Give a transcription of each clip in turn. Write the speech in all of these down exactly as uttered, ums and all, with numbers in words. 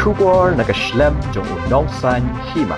Khubor na ka shlem jong u nongsan hima.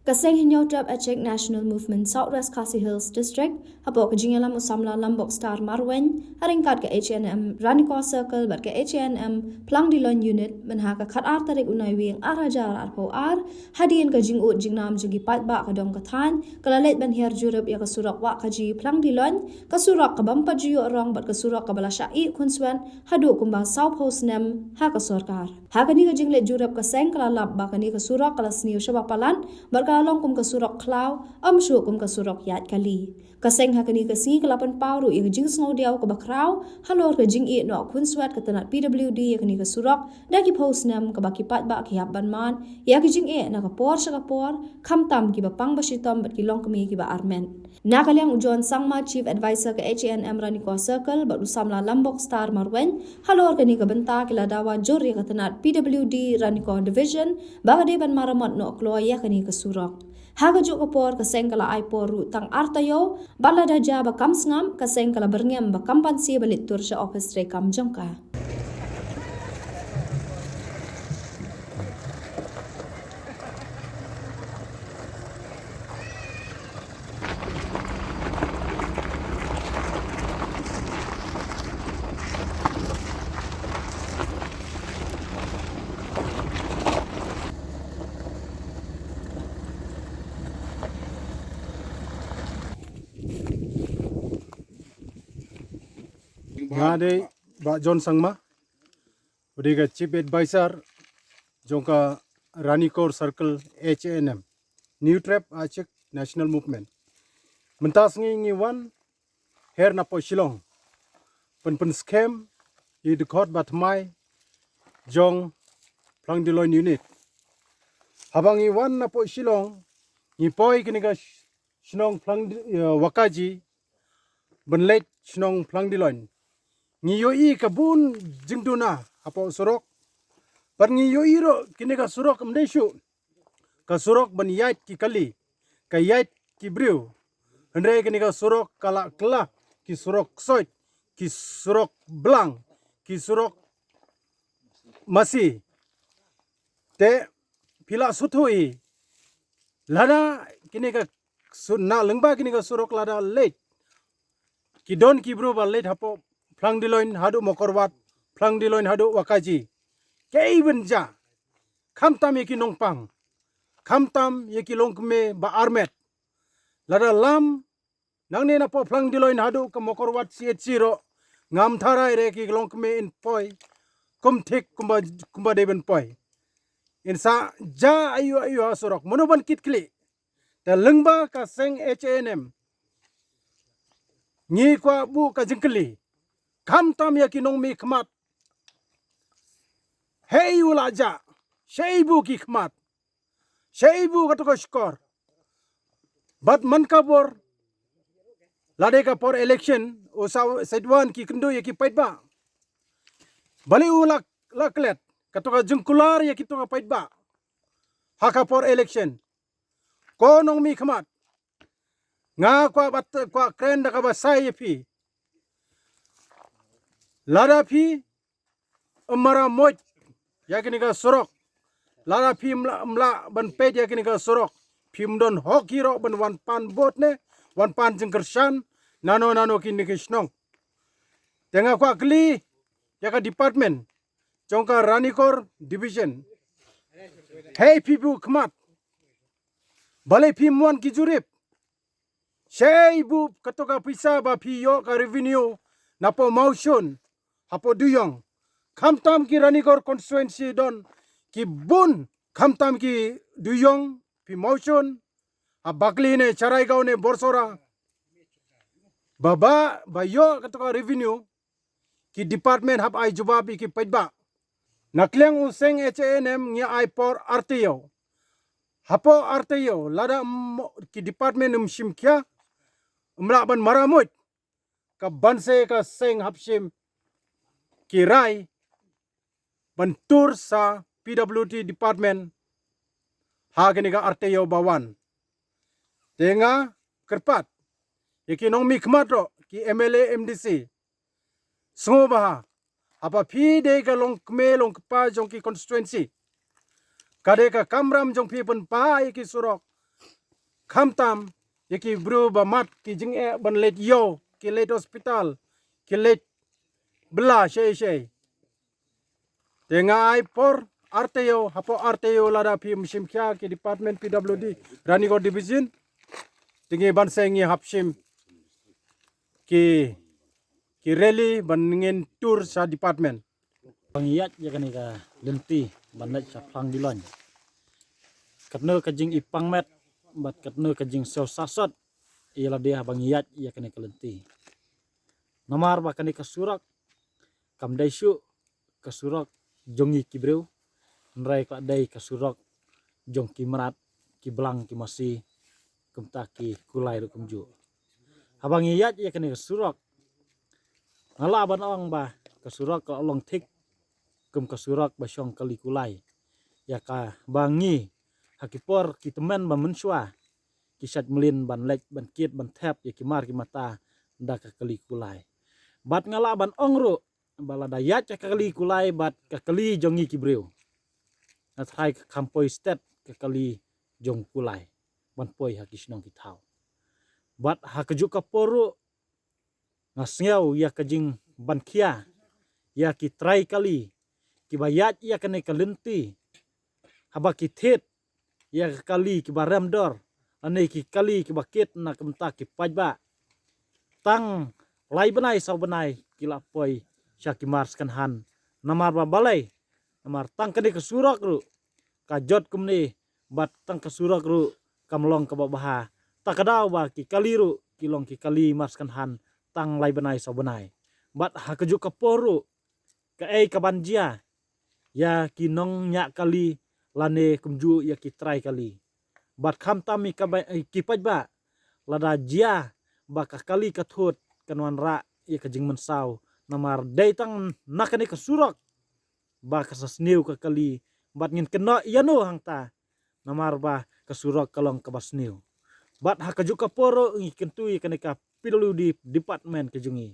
Ka seng Hynñiewtrep Achik National Movement South West Khasi Hills District, hapoh ka jingïalam u samla Lambok Star Marwein, ha ryngkat ka H A N M Ranikor Circle bad ka H A N M Plangdilon Unit, mynha ka khatar tarik u Naiwieng ar hajar arphew ar, hadien ka jingud jingnam jong ki paidbah ka dong ka thaiñ, ka la leit ban hiar jurip ïa ka surok Wahkaji Plangdilon, ka surok ka bym pat ju ïoh rong bad ka surok kaba la shah ih khunswet haduh kumba sawphew snem ha ka sorkar. Ha kane ka jingleit jurip, ka seng ka la lap ba kane ka surok ka la sniew shaba palat bad ka la long kum ka surok khlaw, ym shuh kum ka surok ïaid kali. Ka seng ha kane ka sngi ka la pynpaw ruh ïa ka jingsngewdiaw kaba khraw halor ka jingeh noh khunswet ka tnat P W D ïa kane ka surok da ki phew snem, kaba ki paidbah ki hap ban mad ïa ka jingeh na ka por sha ka por, khamtam kiba pang ba shitom bad ki longkmie kiba armet. Na ka liang u John Sangma, Chief Advisor ka H A N M Ranikor Circle, bad u samla Lambok Star Marwein, halor kane ka bynta ki la dawa jur ïa ka tnat P W D Ranikor Division ba ka dei ban maramot noh kloi ïa kane ka surok. Ha kajuh ka por, ka seng ka la ai por ruh tang ar taïew, bad lada jia ba kam sngap, ka seng ka la byrngem ba kam banse ban leit tur sha ophis treikam jong ka. Nga dei Bah John Sangma, u dei ka Chief Advisor jong ka Ranikor Circle H A N M, Hynñiewtrep Achik National Movement. Mynta sngi ngi wan her napoh Shillong, pyn pynskhem ïa i dkhot ba thymmai jong Plangdilon Unit. Haba ngi wan napoh Shillong, ngi poi kane ka sh-, shnong Plang, eh, Wahkaji, ban leit shnong Plangdilon. Ngi ïohi ka bun jingduna hapoh surok. Bad ngi ïohi ruh kane ka surok ym dei shuh ka surok ban ïaid ki kali, ka ïaid ki briew. Hynrei kane ka surok ka la kylla ki surok ksoit, ki surok blang, ki surok masi. Te phi la sngewthuh hi, lada kane ka su-, na lyngba kane ka surok lada leit, ki don ki briew ba leit hapoh Plangdilon haduh Mawkyrwat, Plangdilon haduh Wahkaji. Kaei ban jia, khamtam ïa ki nongpang, khamtam ïa ki longkmie ba armet. Lada lam nangne napoh Plangdilon haduh ka Mawkyrwat C H C ruh, ngam tharai re ki longkmie in poi kum thik kumba, kumba dei ban poi. In sa jia aïu aïu ha surok, mano ban kit khlieh. Te lyngba ka seng H A N M, ngi kwah buh ka jingkylli, khamtam ïa ki nongmihkhmat. Hei u la jah, shei buh ki khmat, shei buh kato ka shkor. Bad man ka por, lada ka por election, u sa, sa wan ki kynduh ïa ki paidbah. Balei u la, la klet kato ka jingkular ïa kito ka paidbah ha ka por election. Ko nongmihkhmat, nga kwah bat, kwah kren da kaba sai ïa phi. Lada phi ym maramot ïa kane ka surok, lada phi ym lah, ym lah ban peit ïa kane ka surok, phim don hok hi ruh ban wan pan vote ne wan pan jingkyrshan nano nano kine ki shnong. Te nga kwah kylli ïa ka department jong ka Ranikor Division. Hei phi buh khmat, balei phim wan ki jurip? Shei buh kato ka pisa ba phi ïoh ka revenue napoh Mawshun hapoh Dujong. Khamtam ki Ranikor constituency don ki bun, khamtam ki Dujong, phi Mawshun, ha Bakli ne, Charaigao ne, Borsora. Ba, ba, ba ïoh kato ka revenue, ki department hap ai jubab ïa ki paidbah. Na ka liang u seng H A N M ngi ai por ar taïew. Hapoh ar taïew, lada mo-, ki department ym shim khia, ym lah ban maramot, ka banse ka seng hap shim ki rai ban tur sa P W D department ha kane ka ar taïew ba wan. Te nga kyrpad ïa ki nongmihkhmat ruh, ki M L A, M D C, sngewbha Haba phi dei ka longkmie longkpa jong ki constituency, ka dei ka kamram jong phi pynpaw ïa ki surok. Khamtam ïa ki briew ba mat ki jingeh ban leit ïew, ki leit hospital, ki leit bylla shei shei. Te nga ai por ar taïew, hapoh ar taïew lada phim shim khia ki department P W D, Ranikor Division, te ngi ban seng ngi hap shim ki, ki rally ban ngin tur sha department. Ba ngi ïaid ïa kane ka lynti ban leit sha Phlang Diloin, katno ka jingipang met bad katno ka jingsiew sasot ïa lade haba ngi ïaid ïa kane ka lynti. Namar ba kane ka surok kam dei shuh ka surok jong ngi ki briew, hynrei ka la dei ka surok jong ki mrad, ki blang, ki masi, kumta ki kulai ruh kumjuh. Haba ngi ïaid ïa kane ka surok, nga lah ban ong ba ka surok ka long thik kum ka surok ba shong kali kulai, ïa kaba ngi ha ki por ki tymmen ba mynshuwa ki shait mlien ban leit ban kit ban thep ïa ki mar ki mata da ka kali kulai. Bad nga lah ban ong ruh ba lada ïaid ka kali kulai bad ka kali jong ngi ki briew, nga tharai ka kham poi stet ka kali jong kulai ban poi ha ki shnong ki thaw. Bad ha kajuh ka por ruh nga sngew ïa ka jingban khia ïa ki trai kali kiba ïaid ïa kane ka lynti, haba ki thied ïa ka kali kiba rem dor lane ki kali kiba kit na ka bynta ki paidbah, tang lai bnai saw bnai ki la poi sha ki mar second hand. Namar ba balei? Namar tang kane ka surok ruh ka jot kumne, bad tang ka surok ruh kam long kaba bha. Ta ka daw ba ki kali ruh ki long ki kali mar second hand tang lai bnai saw bnai. Bad ha kajuh ka por ruh kaei kaban jia ïa ki nongñiah kali lane kumjuh ïa ki trai kali? Bad khamtam ïa kaba, eh, ki paidbah, lada jia ba ka kali ka thut, kan wanrah ïa ka jingmynsaw. Namar dei tang na kane ka surok ba ka sa sniew ka kali, bad ngin kynnoh ïano hangta? Namar ba ka surok ka long kaba sniew. Bad ha kajuh ka por ruh ngi kyntu ïa kane ka P W D department ka jong ngi,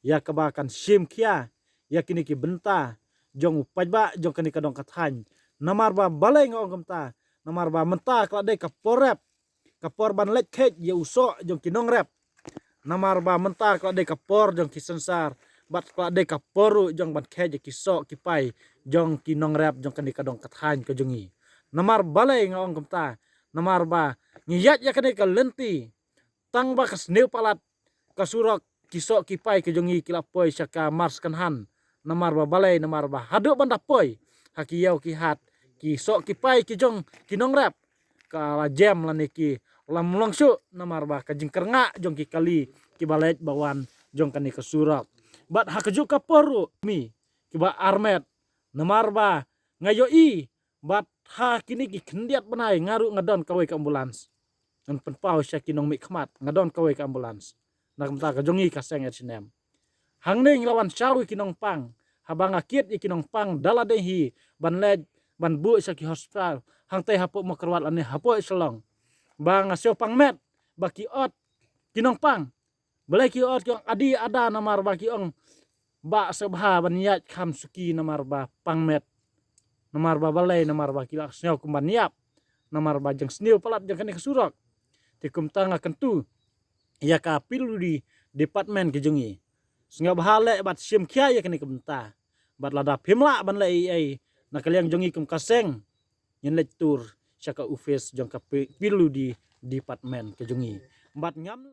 ïa kaba kan shim khia ïa kine ki bynta jong u paidbah jong kane ka dong ka thaiñ. Namar ba balei nga ong kumta? Namar ba mynta ka la dei ka por rep, ka por ban leit kheit ïa u soh jong ki nongrep. Namar ba mynta ka la dei ka por jong ki sensar, bad ka la dei ka por ruh jong ban kheit ïa ki soh ki pai jong ki nongrep jong kane ka dong ka thaiñ ka jong ngi. Namar balei nga ong kumta? Namar ba ngi ïaid ïa kane ka lynti, tang ba ka sniew palat ka surok, ki soh ki pai ka jong ngi ki la poi sha ka mar second hand. Namar ba balei? Namar ba haduh ban da poi ha ki ïew ki hat, ki soh ki pai ki jong ki nongrep ka la jem lane ki lam long shuh, namar ba ka jingkyrngah jong ki kali kiba leit ba wan jong kane ka surok. Bad ha kajuh ka por ruh mi kiba armet, namar ba nga ïohi bad ha kine ki khyndiat bnai nga ruh nga don kawei ka ambulance. Ngan pynpaw sha ki nongmihkhmat, nga don kawei ka ambulance na ka bynta ka jong ngi ka seng H N M. Hangne ngi la wan shaw ïa ki nongpang, haba nga kit ïa ki nongpang da lade hi ban leit ban buh sha ki hospital hangtei hapoh Mawkyrwat lane hapoh Shillong. Ba nga sngewpang met ba ki ot ki nongpang. Balei ki ot ki ong adi ada? Namar ba ki ong ba sngewbha ban ïaid kham suki namar ba pang met. Namar ba balei? Namar ba ki la sngew kum ban ïap namar ba jingsniew palat jong kane ka surok. Te kumta nga kyntu ïa ka P W D department ka jong ngi, sngewbha leh bad shim khia ïa kane ka bynta. Bad lada phim lah ban leh ei ei na ka liang jong ngi kum ka seng, ngin leit tur sha ka office jong ka P-, P W D department ka jong ngi. Bad ngam